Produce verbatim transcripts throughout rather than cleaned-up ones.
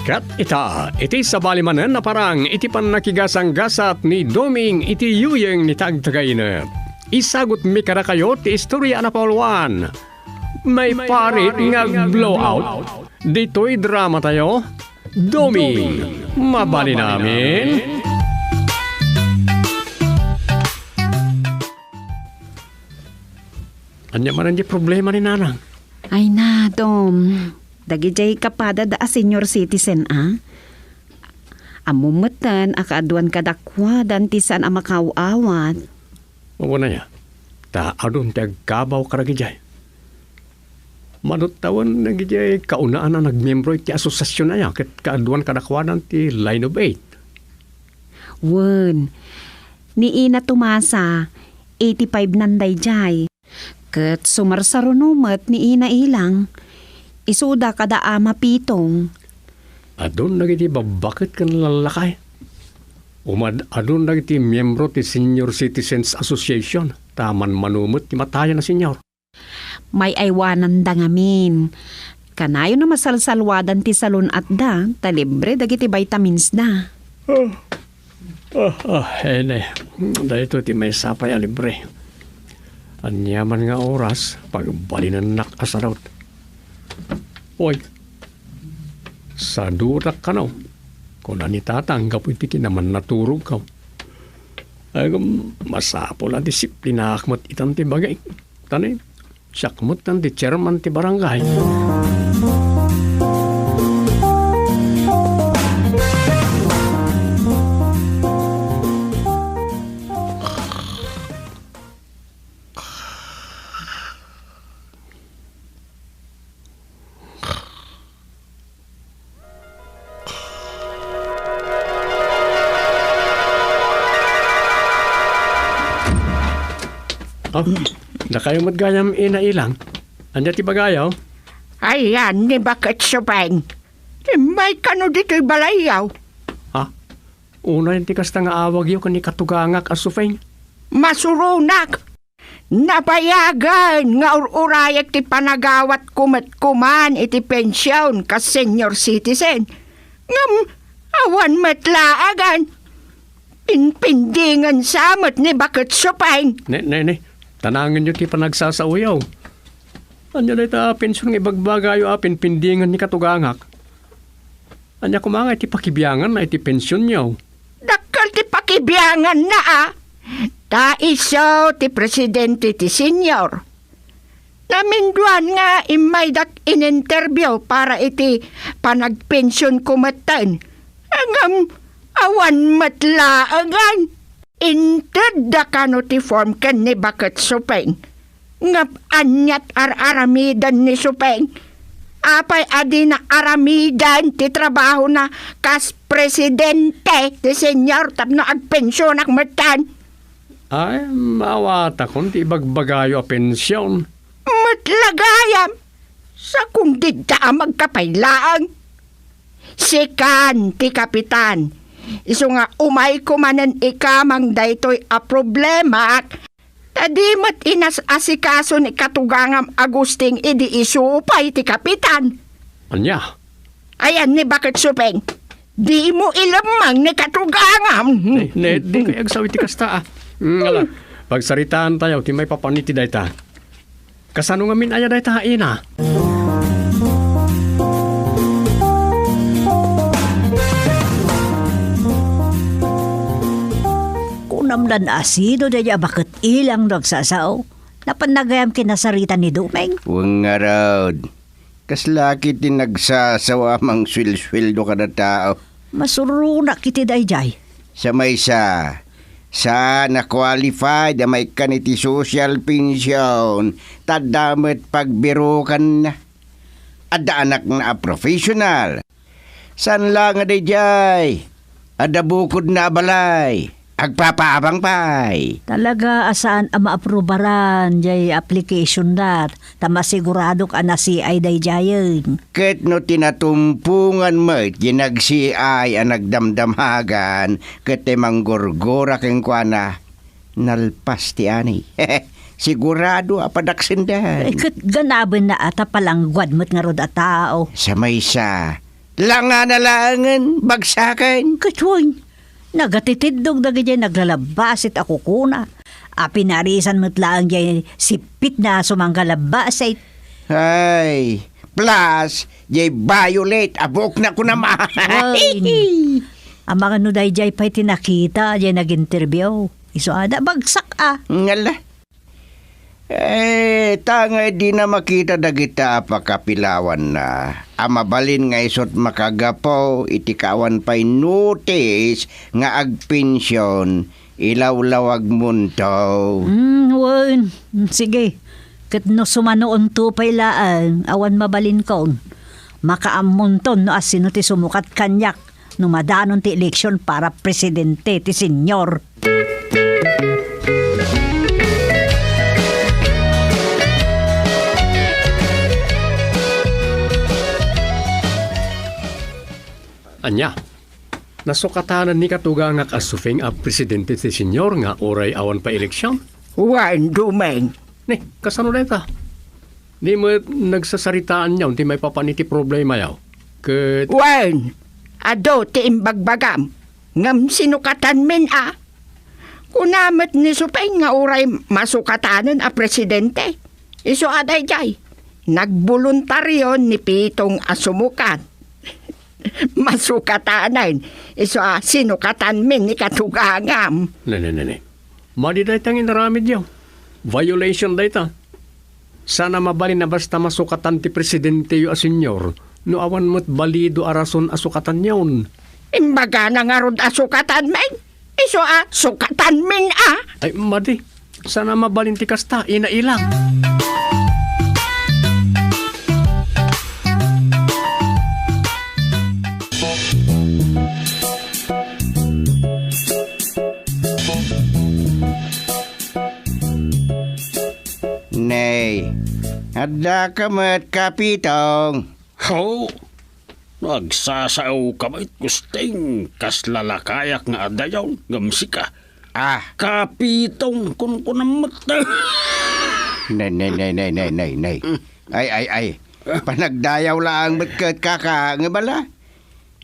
Ket ita, iti sabali manen a parang iti pannakigasanggasat ni Doming iti yuyeng ni Tagtagainep. Isagutmi kadakayo ti istoria a napauluan. Maiparit nga ag-blowout. Ditoy dramatayo, Doming, mabalin amin. Ania manen ti problema ni Nanang? Ay na, Dom. Dagidiay kapada da a senior citizen a. Ammom metten a kaaduan kadakuadan ti saan a makaaw-awat. Wen aya, ta adun ti agkabaw kadagidiay. Manuttawen dagidiay kaunaan a nagmiembro iti asosiasion aya ket kaaduan kadakuadan ti Line of Eight. Wen, ni Ina Tomasa, eighty-five nan daydiay. Ket sumarsaruno met ni Ina Ilang, isuda kada Ama Pitong. Adun dagiti babbaket ken lallakay. Umad-adun dagiti miembro ti Senior Citizens Association, ta manmano met ti matayen a senior. May-aywananda ngamin. Kanayon a masalsalwadan ti salun-atda, ta libre dagiti vitamins da. Ah, ah, ah, ene. Daytoy ti maysa pay a libre. Aniaman nga oras, pagbalinennak a sadut. Oy, sadutak kano, kuna ni Tatang gapu iti kinamannaturogko. Ay, ngem masapul a disiplinaak met itan ti bagik. Tani, siak met ti chairman ti barangay. Ah, dakayo met gayam, Ina Ilang. Ania ti bagayo? Ayan ni Baket Supeng. Immay kano ditoy balayyo? Ha? Unay ti kasta nga awagyo ken ni katugangak a Supeng? Masuronak. Nabayagen nga ur-urayek ti panagawatko met koman iti pension kas senior citizen. Ngem awan met laengen. Pinpindingensa met ni Baket Supeng. Ne, ne, ne. Tanangenyo ti panagsasaoyo. Ania dayta a pension nga ibagbagayo a pinpindingen ni katugangak? Ania koma nga iti pakibianganna iti pensionyo? Dakkel ti pakibianganna a. Ta isu ti presidente ti senior. Naminduan nga immaydak in-interview para iti panagpensionko metten. Ngem awan met laengen. Intedda kano ti form ken ni Baket Supeng. Ngem aniat ar-aramiden ni Supeng? Apay a dina aramiden ti trabahona kas presidente ti senior tapno agpensionak metten? Ay, maawatakon ti ibagbagayo a pension. Met la gayam, sakon didta a magkapay laeng. Sikan ti kapitan. Isu nga umayko manen ikamang daytoy a problema, ta di met inas-asikaso ni katugangam Agustin idi isu pay ti kapitan. Ania? Ayan ni Baket Supeng. Dimo ilemmeng ni katugangam. Ne, ne, dikay agsaw iti kasta, a. Mm, ala, pagsaritaantayo ti maipapan iti dayta. Kasano ngamin aya dayta, Ina? Kunam dan asido daydi a Baket Ilang no agsasao. Napanna gayam kinasarita ni Doming? Wen ngarud. Kasla ketdi nagsasawa a mangsuelsueldo kada tao. Masuronak iti daydiay. Sa maysa, saan a qualified a maikkan iti social pension, ta adda met pagbirukanna. Adda anakna a professional. Saan la nga daydiay, adda bukodna a balay, agpapaabang pay. Talaga a saan a maaprubaran jay application-na, ta masiguradok a nasiay daydiayen. Ket no ti natumpongan met jay nagsiay a nagdamdamagan ket ti manggurgura kenkuana, nalpas ti ani. Sigurado a padaksendan. Ay, ket ganabenna a ta palangguad met ngarud a tao. Sa maysa, Langana laengen, bagsaken. Ket wen, nagatitiddog dagidiay naglalabbasit a kukuna. A pinarisan met laeng diay sippitna a sumangga labbasit. Ay, plus, diay violet a buokna kunam. Wen, amangan no daydiay pay ti nakita diay nag-interview. Isu a da, bagsak a. Ngala. Eh, ta nga dina makita dagita a pakapilawanna, a mabalin nga isut' makagapu iti kaawan pay notice nga agpension, ilawlawagmonto. Hmm, wen. Sige. Ket no sumanuonto pay laeng, awan mabalinkon. Makaammonton no asino ti sumukat kaniak no madanon ti eleksion para presidente ti senior. Ania? Nasukatanan ni katugangak a Sufeng a presidente ti senior nga uray awan pay eleksion? Wen, Dumeng. Ni, kasano dayta? Ni met nagsasaritaan yaw ti maipapan iti problema yaw. Ket Wen, adu ti imbagbagam. Ngem sinukatanmin a. Kuna met ni Supeng nga uray masukatanen a presidente. Isu a daydiay, nagboluntario ni Pitong a sumukat. Masukatanen, isu a sinukatanmin ni katugangam. Ne, ne, ne, ne. Madi dayta nga inaramidyo. Violation dayta. Saan a mabalin a basta masukatan ti presidenteyo a senior no awan met balido a rason a sukatanyon. Imbagana ngarud a sukatanmin? Isu a sukatanmin a? Ay, madi. Saan a mabalin ti kasta, inailak. Nay, addaka met, Kapitong. Ho, no agsasaoka met, Gusting, kas lalakayak nga adayon, ngem sika. Ah. Kapitong, kunkunam met. Nay, nay, nay, nay, nay, nay, nay. Ay, ay, ay. Panagdayaw laeng met ket kaka, nga bala?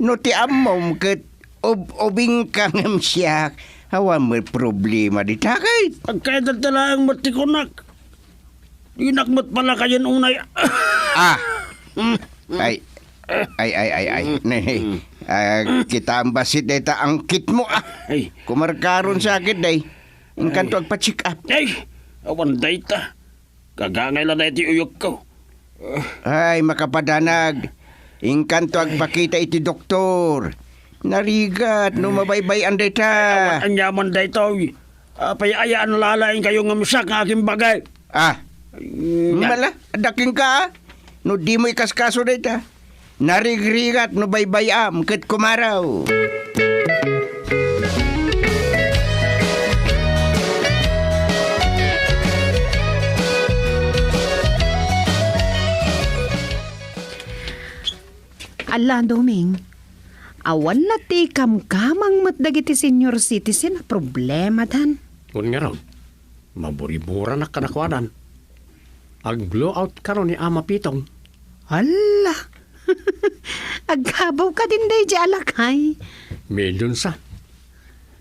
No ti ammom ket ub-ubingka ngem siak, awan met problema dita ket. Agkayatadta laeng met ti kunak. Dinak met palakayen unay. Ah. Mm. Ay. Ay, ay, ay, ay. Mm. Ne, ah, kitaem bassit dayta angkitmo, ah. Ay. Kumarkaron sakit, day. Inkanto agpa-check up. Ay, awan dayta. Gagangay la daytoy uyokko. Ay, makapadanag. Inkanto agpakita iti doktor. Narigat no mabaybay-an dayta. Awan aniaman daytoy. Apay aya a nalalaingkayo ngem siak nga agimbagay? Ah. Ay, nga- Mala, adda kenka, ah. No dimo ikaskaso dayta. Narigrigat no baybay-am ket kumaraw. Alla, Doming, awan la ti kamkamang met dagiti senior citizen a problemadan. Wen ngarud, maburiburanak kadakuadan. Ag-blowout kano ni Ama Pitong. Hala! Agkabaw kadin daydiay a lakay. Million sa.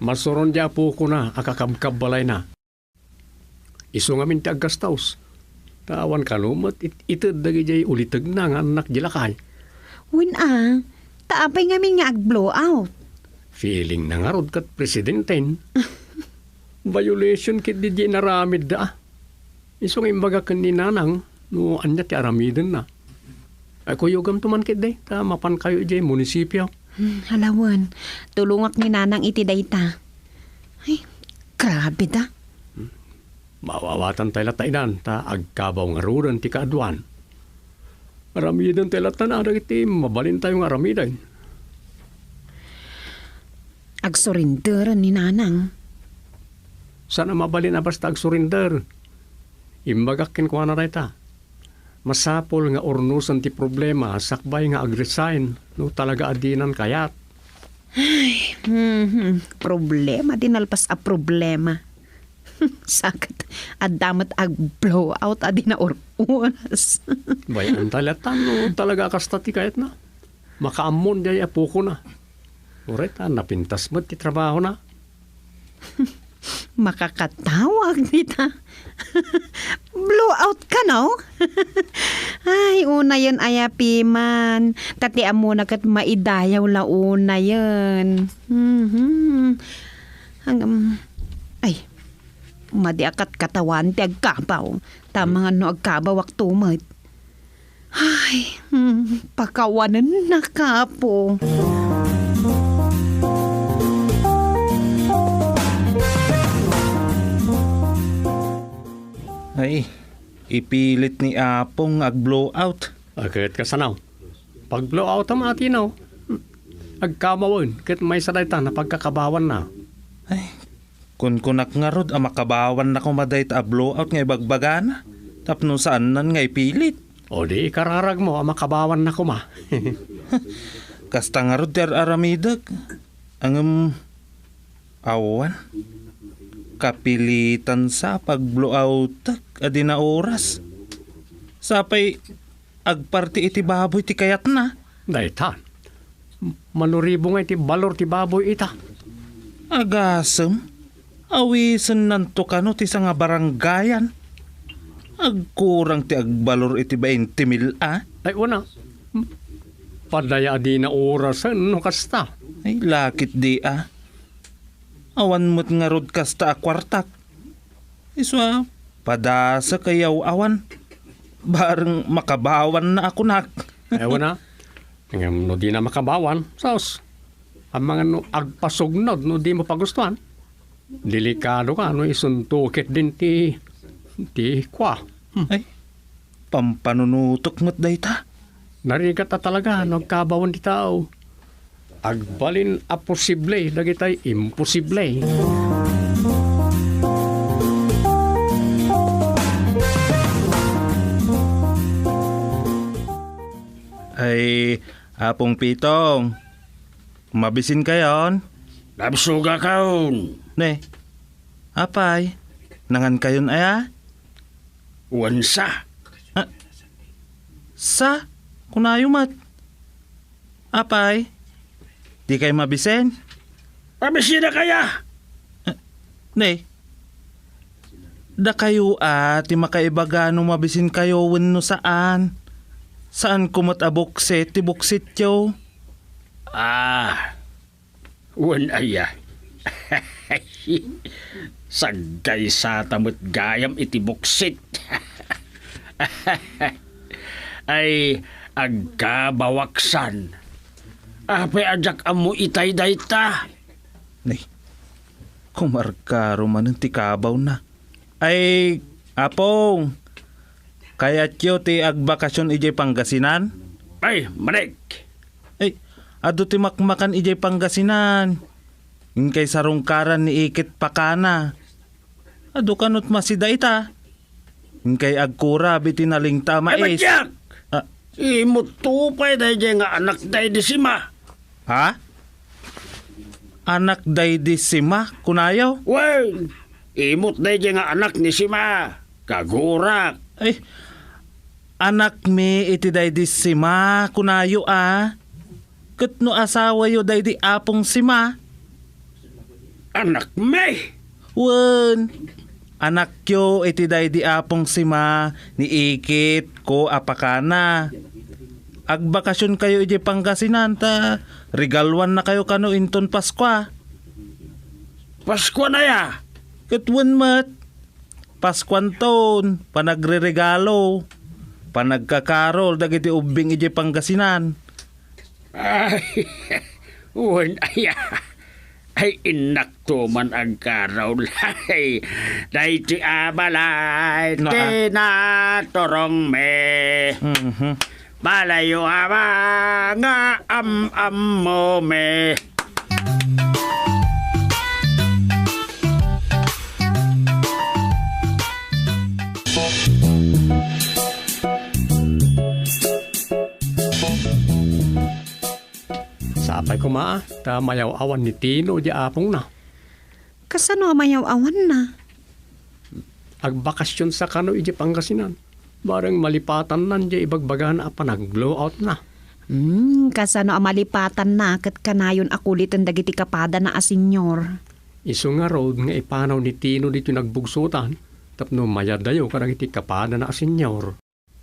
Masuron di apokona a kakabkabbalayna. Isu ngamin ti aggastos. Ta awan kano met it-, ited dagidiay ulitegna nga annak di lakay. Wen a, ta apay ngamin nga ag-blowout? Feeling na ngarud ket presidenten. Violation ketdi di inaramidda. Isu nga imbaga ken ni Nanang no ania ti aramidenna. Ay, kuyogamto man ketdi, ta mapankayo idiay munisipio. Hmm, alawen, tulongak ni Nanang iti dayta. Ay, grabe da. Hmm. Maawatan tayo latta inan, ta agkabaw ngaruden ti kaaduan. Aramiden tayo latta na dagiti mabalintayo nga aramiden. Agsurinderen ni Nanang. Saan a mabalin a basta agsurinder. Imbagak kenkuana dayta. Masapul nga urnosen ti problema sakbay nga ag-resign no talaga a dinan kayat. Ay, mhm. Problema ti nalpas a problema. Sakit, adda met ag-blowout a di naur-uras. Bay-an ta latta no talaga a kasta ti kayatna. Makaammon diay apokona. Uray ta napintas met ti trabahona. Makakatawag dita. Blowout kano? Ay, unayen aya piman. Ta ti ammona ket maidayaw la unayen. Mhm. Ang, um, ay, madi a katkatawan ti agkabaw. Ta amangan no agkabawakto met. Ay, hmm, pakawanennak, Apo. Ay, ipilit ni Apong nga ag-blowout. A, ket kasano? Pag-blowout a matino. Agkabawen, ket maysa dayta napagkakabawanna. Ay, kunkunak ngarud a makabawanna koma dayta a blowout nga ibagbagana, tapno saannan nga ipilit. O di ikararagmo a makabawanna koma. Kasta ngarud ti ar-aramidek. Ngem, awan. Kapilitan sa a pag-blowoutek a di naoras. Sapay agparti iti baboy ti kayatna. Dayta. Manuribo nga iti balor ti baboy ita. Agasem, awisennanto kano ti sangabarangayan. Agkurang ti agbalor iti bainte mil a. Ay, wana. Padaya a di naorasen no kasta. Ay, lakit di a. Awan met ngarud kasta a kuartak. Isu a, padasek a yaw-awan. Bareng makabawanna a kunak. Ay, wana. Ngem no dina makabawan, sus. Amangan no agpasugnod no dimo pagustuan. Delikado ka no isunto ketdin ti, ti kua. Hmm. Ay, pampanunutok met dayta. Narigat a talaga no agkabawan ti tao. Agbalin a posible dagitay imposible. Ay, Apong Pitong, mabisinkayon? Nabsugakayon. Ne, apay, nangankayon aya? Wen sa. Ah, sa? Kunayo met. Apay, dikay mabisen? Mabisinakaya? Ah, ne, dakayo a ti makaibaga no mabisinkayo wenno saan. Saanko met a buksit ti buksityo. Ah, wen aya. Saggaysata met gayam iti buksit. Ay, agkabawaksan. Apay a diak ammo itay dayta? Nay, kumarkaro manen ti kabawna. Ay, Apong, kayatyo ti agbakasyon idiay Pangasinan? Ay, manik! Ay, adu ti makmakan idiay Pangasinan. Inkay sarungkaran ni Ikit pakana. Adu kanut masida ita. Inkay agkurab iti nalingta a mais. Ay, madiak! Ah. Imutto pay daydiay nga anak daydi Sima. Ha? Anak daydi Sima, kunayo? Wen, imut daydiay nga anak ni Sima, kagurak. Ay, anakmi iti daydi Sima, kunayo a. Ket no asawayo daydi Apong Sima? Anakmi? Wen, anakyo iti daydi Apong Sima ni Ikit ko a pakana. Agbakasionkayo idiay Pangasinan ta regaluannakayo kano inton Paskua. Paskuan aya? Ket wen met, Paskuanton, panagreregalo, panagkakarol dagiti ubbing idiay Pangasinan. Ay, wen aya. Ay, innakto man agkarol. Ay, daytoy a balay, no, ah, ti naturongmi. Mhm. Balayo a mga am-ammomi. Sapay koma, ta mayaw-awan ni Tino di apongna. Kasano a mayaw-awanna? Agbakasyon sa kano idiay Pangasinan. Bareng malipatannan diay ibagbagana a panag-blowoutna. Hmm, kasano a malipatanna ket kanayon a kuliten dagiti kapadana a senior? Isu ngarud nga ipanaw ni Tino ditoy nagbugsotan tapno mayadayo kadagiti kapadana a senior.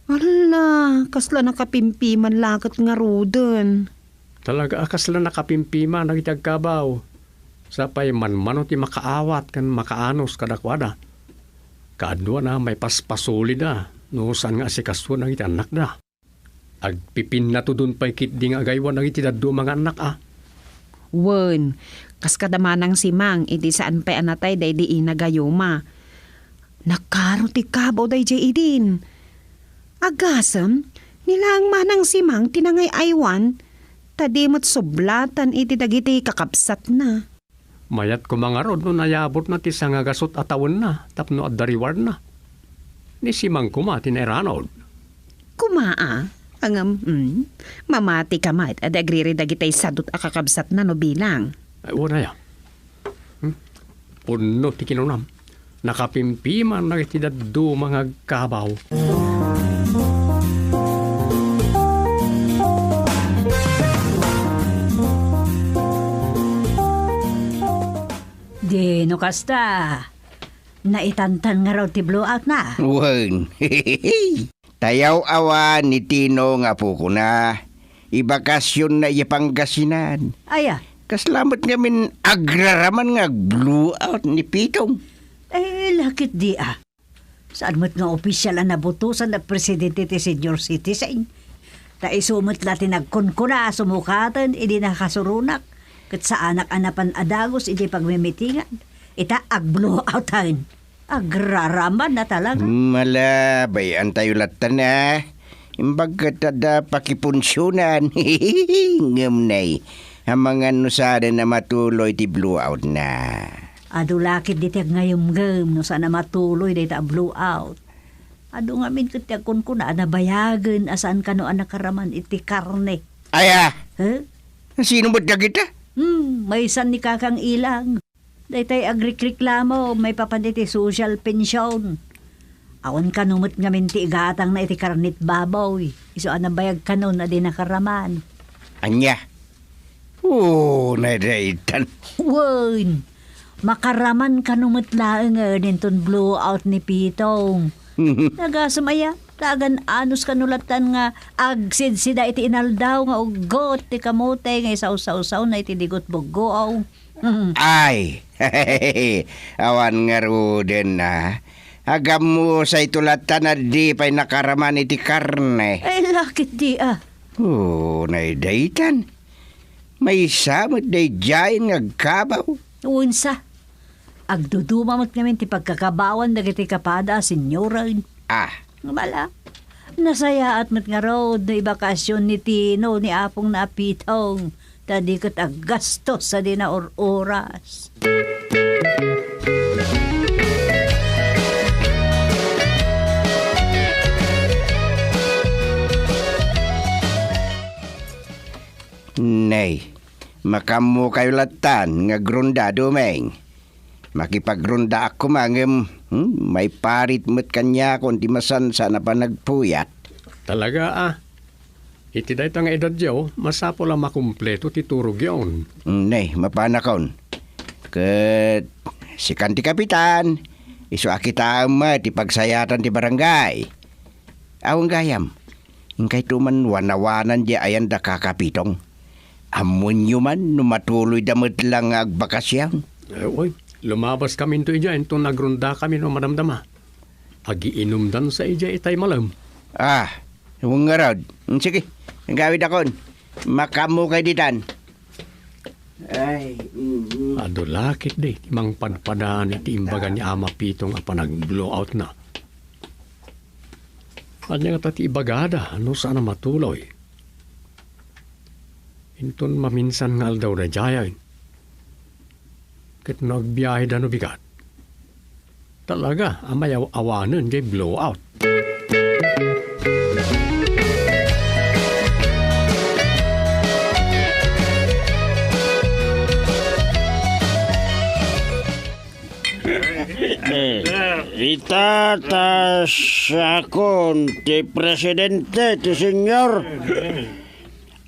Ala, kasla nakapimpiman la ket ngaruden. Talaga a kasla nakapimpiman dagiti agkabaw. Sapay manmano ti makaawat ken makaanus kadakuada. Kaaduana, maipaspasolida no saan nga asikasoen dagiti annakda. Agpipinnatudon pay ketdi nga agaywan dagiti dadduma nga annak a. Wen, kas kada Manang Simang, idi saan pay a natay daydi ina gayuma. Nagkaro ti kabaw daydiay idin. Agasem, ni laeng Manang Simang ti nangay-aywan, ta di met sublatan iti dagiti kakabsatna. Mayat koma ngarud no nayabutna ti sangagasut a tawenna tapno adda rewardna. Ni Simang koma ti nairanud. Koma a, ngem, mm, mamati ka met a di agriri dagitay sadut a kakabsatna no bilang. Ay, wen aya. Hmm? Pudno ti kinunam. Nakapimpiman dagiti dadduma nga agkabaw. Di no kasta, naitantan ngarud ti blowout na. Wen. Tayaw awan ni Tino nga apokona. Ibakasionna idiay Pangasinan. Aya? Kasla met ngamin agraraman nga agblowout ni Pitong. Eh, lakit di a. Saan met nga opisyal a nabutosan a presidente ti senior citizen? Ta isu met la ti nagkunkuna a sumukaten idi nakasuronak, ket saanak a napan a dagus idi pagmimitingan. Ita, agblowouten. Agraraman na talaga. Malabay, antayo latta na. Imbag ket adda pakipunsionan. Ngem nay, amangan no saan a matuloy ti blowout na. Adu lakit diti agngaymgem no saan a matuloy dayta a blowout. Adu ngamin ket ti agkunkuna a nabayagen a saan kano a nakaraman iti karne. Aya? Huh? Sino met dagita? Hmm, maysan ni Kakang Ilang. Daytay agrikriklamo maipapan iti social pension. Awan kano met ngamin ti igatangna iti karnit baboy. Isu a nabayag kanon a di nakaraman. Ania? Oo, nadaytan. Wen, makaraman kano met laengen inton blowout ni Pitong. Nagasem aya, ta agan-anus kano lattan nga agsidsida iti inaldaw nga uggot ti kamote nga isawsawsawna iti digot buggoaw. Ay, awan ngaruden a. Agammusayto lattan a di pay nakaraman iti karne. Ay, lakit di a. Oo, nadaytan. Maysa met daydiayen nga agkabaw. Wensa. Agduduma met ngamin ti pagkakabawan dagiti kapada a senioren. Ah. Bala, nasayaat met ngarud no ibakasyon ni Tino ni apongna a Pitong, ta di ket aggastos a di naur-oras. Nay, makaammokayo lattan nga agrunda, Dumeng. Makipagrondaak koma ngem, hmm, maiparit met kaniakon ti masansan a panagpuyat. Talaga a. Iti dayta nga edadyo, masapul a makumpleto ti turogyon. Hmm, nay, mapanakon. Ket sikan ti kapitan, isu a kitaem met ti pagsayaatan ti barangay. Awan gayam, inkayto man wanawanan diay ayan da Kaka Pitong. Ammoenyo man no matuloyda met la nga agbakasyon. Eh, uy, lumabaskaminto idiay inton agrondakami no madamdama. Agiinumdansa idiay itay malem. Ah, wen ngarud. Mm, sige, agawidakon. Makaammokay ditan. Ay, mm. Adu lakit di, ti mangpadpadaan iti imbaga ni Ama Pitong a panag-blowout na. Ania ngata ti ibagada no saan a matuloy? Inton maminsan nga aldaw daydiayen. Ket no agbiaheda no bigat, talaga a mayaw-awanen diay blowout. Ita ta siakon ti presidente ti senior.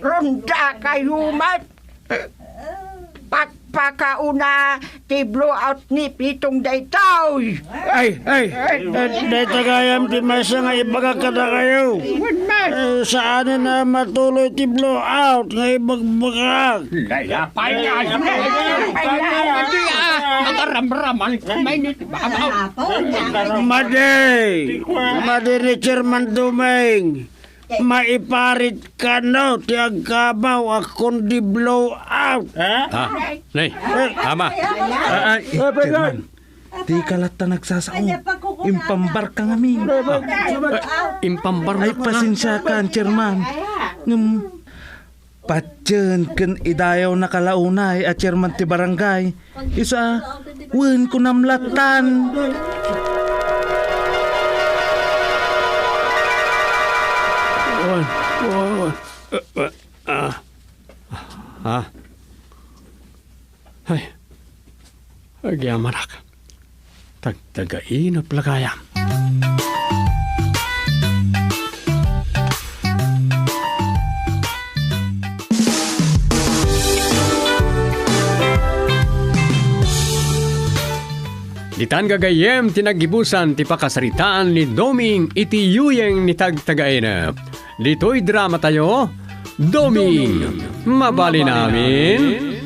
Rondakayo met. Pakpakauna ti blowout ni Pitong daytoy. Ay, ay, eh, dayta gayam ti maysa nga ibagak kadakayo. Wen met. Eh, saanen a matuloy ti blowout nga ibagbagak. Layapay nga. Makaramraman. Madi! Madi ni Chairman Doming! Maiparit kano ti agkabaw a kundi blowout! Ha? Ah, nay, ama. Ah, ah, eh, Chairman. Dika latta nagsasao. Impambarka ngamin. Impambarka. Ay, pasensiakan, Chairman. Ngem, patien ken idayawna kalaunay a chairman ti barangay. Isu a, wen kunam lattan. Wen, wen, wen. Eh, eh, ah. Ah. Ay. Agyamanak. Tagtagainep la gayam. Ditan gagayyem ti naggibusan ti pakasaritaan ni Doming iti yuyeng ni Tagtagainep. Ditoy dramatayo, Doming, mabalin amin.